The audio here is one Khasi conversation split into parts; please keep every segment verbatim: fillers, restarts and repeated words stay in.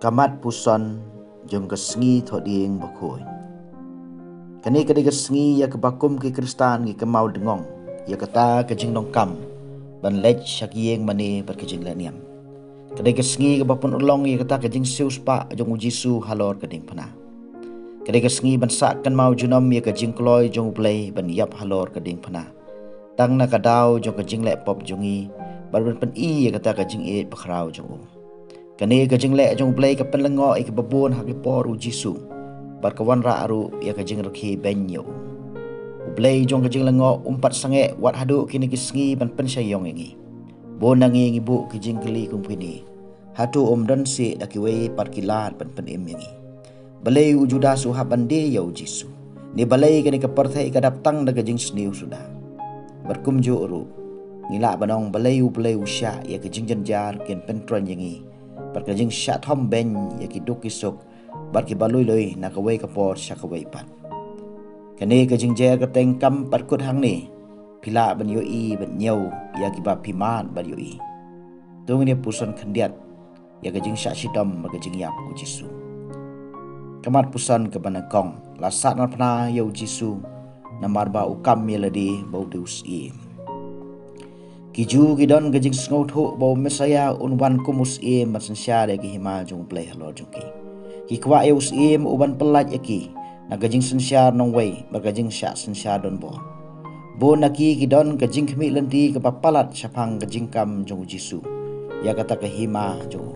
Ka mat puson jong ka sngi Thohdieng Bakhuid. Kane ka dei ka sngi ïa kaba kum ki Khristan ngi kynmaw dngong ïa kata ka jingdonkam ban leit sha ki ïing mane bad ka jinglehniam. Ka dei ka sngi kaba pynurlong ïa kata ka jingsiewspah jong U Jisu halor ka diengphna. Ka dei ka sngi ban sah kynmaw junom ïa ka jingkloi jong U Blei ban ïap halor ka diengphna, tang na ka daw jong ka jingleh pop jong ngi, bad ban pyni ïa kata ka jingïeit bakhraw jong U. Kane ka jingleh jong U Blei ka pynlyngngoh ïa kiba bun ha ki por U Jisu, bad ka wanrah ruh ïa ka jingrkhie beiñ ïa U. U Blei jong ka jinglyngngoh um pat sangeh wat haduh kine ki sngi ban pynshai ïong ïa ngi. Bun na ngi ngi buh ki jingkylli kum kine: Hato um don seh da kiwei pat ki lad ban pynim ïa ngi? Balei u Judas u hap ban die ïa U Jisu? Ne balei kane ka pyrthei ka dap tang da ka jingsniew suda? Bad kumjuh ruh, ngi lah ban ong balei U Blei u shah ïa ka jingjynjar kin pyntroiñ ïa ngi, bad ka jingshah thom beiñ ïa ki duk ki suk, bad kiba lui lui na kawei ka por sha kawei pat. Kane ka jingjer kyrteng kam pat kut hangne, phi lah ban ïohi bad ñiew ïa kiba phi mad bad ïohi. To ngin ïa puson khyndiat ïa ka jingshah shitom bad ka jingïap U Jisu. Ka mat puson kaba nyngkong: La sahnarphna ïa U Jisu, namar ba u kam ïa lade ba u dei u Syiem. Ki Jiw ki don ka jingsngewthuh ba u Messaïah un wan kum u Syiem ban synshar ïa ka hima jong U Blei halor jong ki. Ki kwah ïa u Syiem uban pyllait ïa ki na ka jingsynshar nongwei bad ka jingshah synshar donbor. Bun na ki ki don ka jingkhmih lynti kaba palat shaphang ka jingkam jong U Jisu ïa kata ka hima jong U.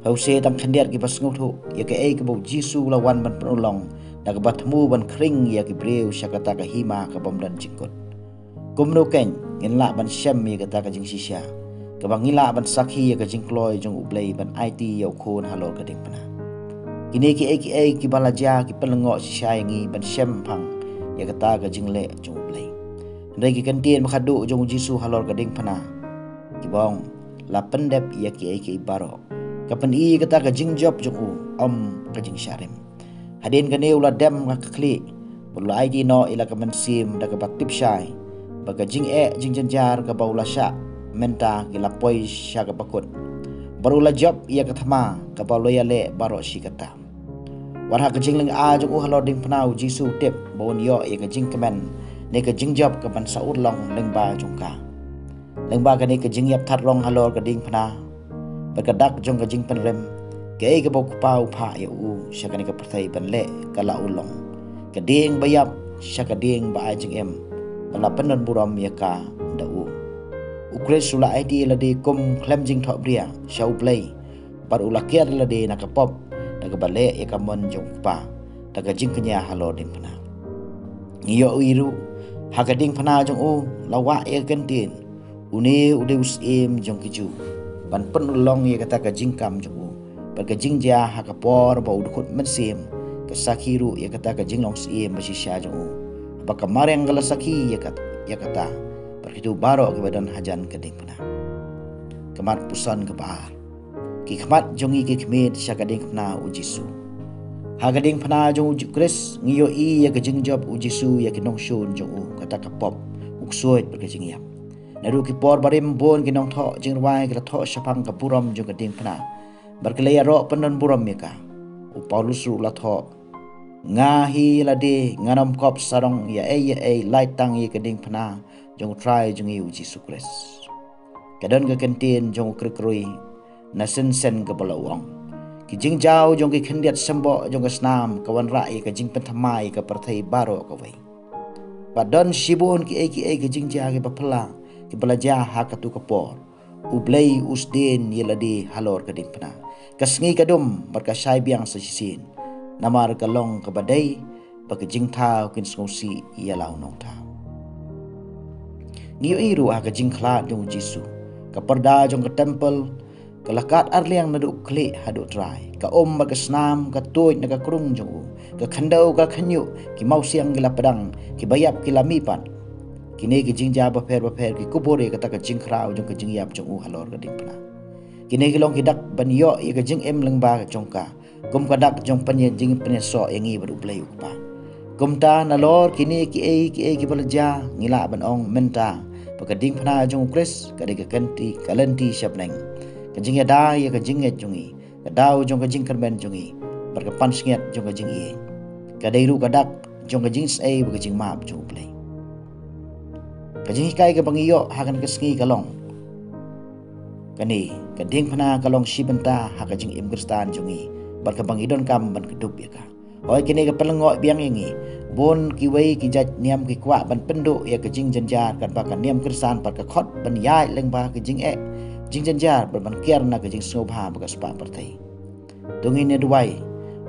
Phi sngewthuh tang khyndiat kiba sngewthuh ïa kaei kaba U Jisu u la wan ban pynurlong, da kaba thmu ban khring ïa ki briew sha kata ka hima kabym don jingkut. Kumno kein ngin lah ban shem ïa kata ka jingshisha, kaba ngi lah ban sakhi ïa ka jingkloi jong U Blei ban aiti ïa U Khun halor ka diengphna? Kine kiei kiei kiba la jia ki pynlyngngoh shisha ïa ngi ban sngewthuh ïa kata ka jingleh jong U Blei. Hynrei ki kyntien ba khatduh jong U Jisu halor ka diengphna kiba ong, La pyndep ïa kiei kiei baroh, ka pyni ïa kata ka jingjop jong U, ym ka jingshah rim. Hadien kane u la dem ha ka khlieh, bad u la aiti noh ïa la ka mynsiem da kaba tip shai ba ka jingeh jingjynjar kaba u la shah mynta ki la poi sha kaba kut, bad u la jop ïa ka thma kaba u la ïaleh baroh shi katta. Wat ha ka jinglynga jong u halor diengphna, U Jisu u tip ba un ïoh ïa ka jingkmen ne ka jingjop kaban sa urlong lyngba jong ka. Lyngba kane ka jingïap thad rong halor ka diengphna bad ka dak jong ka jingpynrem, kaei kaba U Kpa u phah ïa u sha kane ka pyrthei ban leh ka la urlong. Ka dieng ba ïap sha ka dieng ba ai jingim, ba la pyndonburom ïa ka da u. U Khrist u la aiti ïa lade kum khlem jingthohbria sha U Blei, bad u la kiar ïa lade na ka pop da kaba leh ïa ka mon jong U Kpa da ka jingkñia halor diengphna. Ngi ïohi ruh, ha ka diengphna jong u la wah ïa ka kyntien, Une u dei u Syiem jong ki Jiw, ban pynurlong ïa kata ka jingkam jong u. Bad ka jingjia ha ka por ba u dkhot mynsiem ka sakhi ruh ïa kata ka jinglong Syiem ba shisha jong u. Ba ka mariang ka la sakhi ïa kat-, ïa kata. Bad kito baroh kiba don hajan ka diengphna. Ka mat puson kaba ar. Ki khmat jong ngi ki khmih sha ka diengphna U Jisu. Ha ka diengphna jong U Khrist ngi ïohi ïa ka jingjop U Jisu ïa ki nongshun jong u, kata ka pop, u ksuid bad ka jingïap. Naduh ki por barim bun ki nongthoh jingrwai ki la thoh shaphang ka burom jong ka diengphna, bad ki la ïaroh pyndonburom ïa ka. U Paulus ruh u la thoh, Nga hi ïa lade ngan ym kop sarong ïa ei ïa ei lait tang ïa ka diengphna jong U Trai jong ngi U Jisu Khrist. Ka don ka kyntien jong u kyrkyroi na shen shen kaba la ong, ki jingjaw jong ki khyndiat symboh jong ka snam ka wanrah ïa ka jingpynthymmai ïa ka pyrthei baroh kawei. Ba don shibun kiei kiei ki jingjia kiba phylla kiba la jia ha katu ka por. U Blei u sdien ïa lade halor ka diengphna. Ka sngi ka dum bad ka shai biang sa shisien, namar ka long kaba dei ba ka jingthaw kin sngewsih ïa la u nongthaw. Ngi ïohi ruh ha ka jingkhlad jong U Jisu, ka pyrda jong ka templ ka la kat arliang naduh khlieh haduh trai. Ka um bad ka snam ka tuid na ka krung jong u. Ka khyndew ka khynñiuh, ki mawsiang ki la pdang, kiba ïap ki la mihpat. Kine ki jingjia bapher bapher ki kubur ïa kata ka jingkhraw jong ka jingïap jong u halor ka diengphna. Kine ki long ki dak ban ïoh ïa ka jingim lyngba jong ka, kum ka dak jong pynïa jingpynïasoh ïa ngi bad U Blei U Kpa. Kumta nalor kine kiei kiei kiba la jia ngi lah ban ong mynta ba ka diengphna jong U Khrist ka dei ka kynti ka lynti sha bneng. Ka jingïada ïa ka jingngeit jong ngi, ka daw jong ka jingkyrmen jong ngi, bad ka pansngiat jong ka jingïeit, ka dei ruh ka dak jong ka jingsei bad ka jingmap jong U Blei. Ka jinghikai kaba ngi ïoh ha kane ka sngi ka long kane: ka diengphna ka long shi bynta ha ka jingim Khristan jong ngi, bad kaba ngi donkam ban kdup ïa ka. Hooid, kane ka pynlyngngoh biang ïa ngi. Bun kiwei ki jait niam ki kwah ban pynduh ïa ka jingjynjar, katba ka niam Khristan pat ka khot ban ïaid lyngba ka jingeh jingjynjar, bad ban kiar na ka jingsngewbha bad ka spah pyrthei. To ngin ïa duwai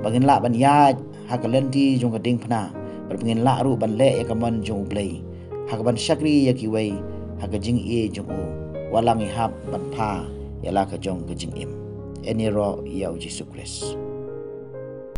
ba ngin lah ban ïaid ha ka lynti jong ka diengphna, bad ba ngin lah ruh ban leh ïa ka mon jong U Blei ha kaban shakri ïa kiwei ha ka jingïeit jong u, wat la ngi hap ban pha ïa la ka jong ka jingim. Yn ïaroh ïa U Jisu Khrist.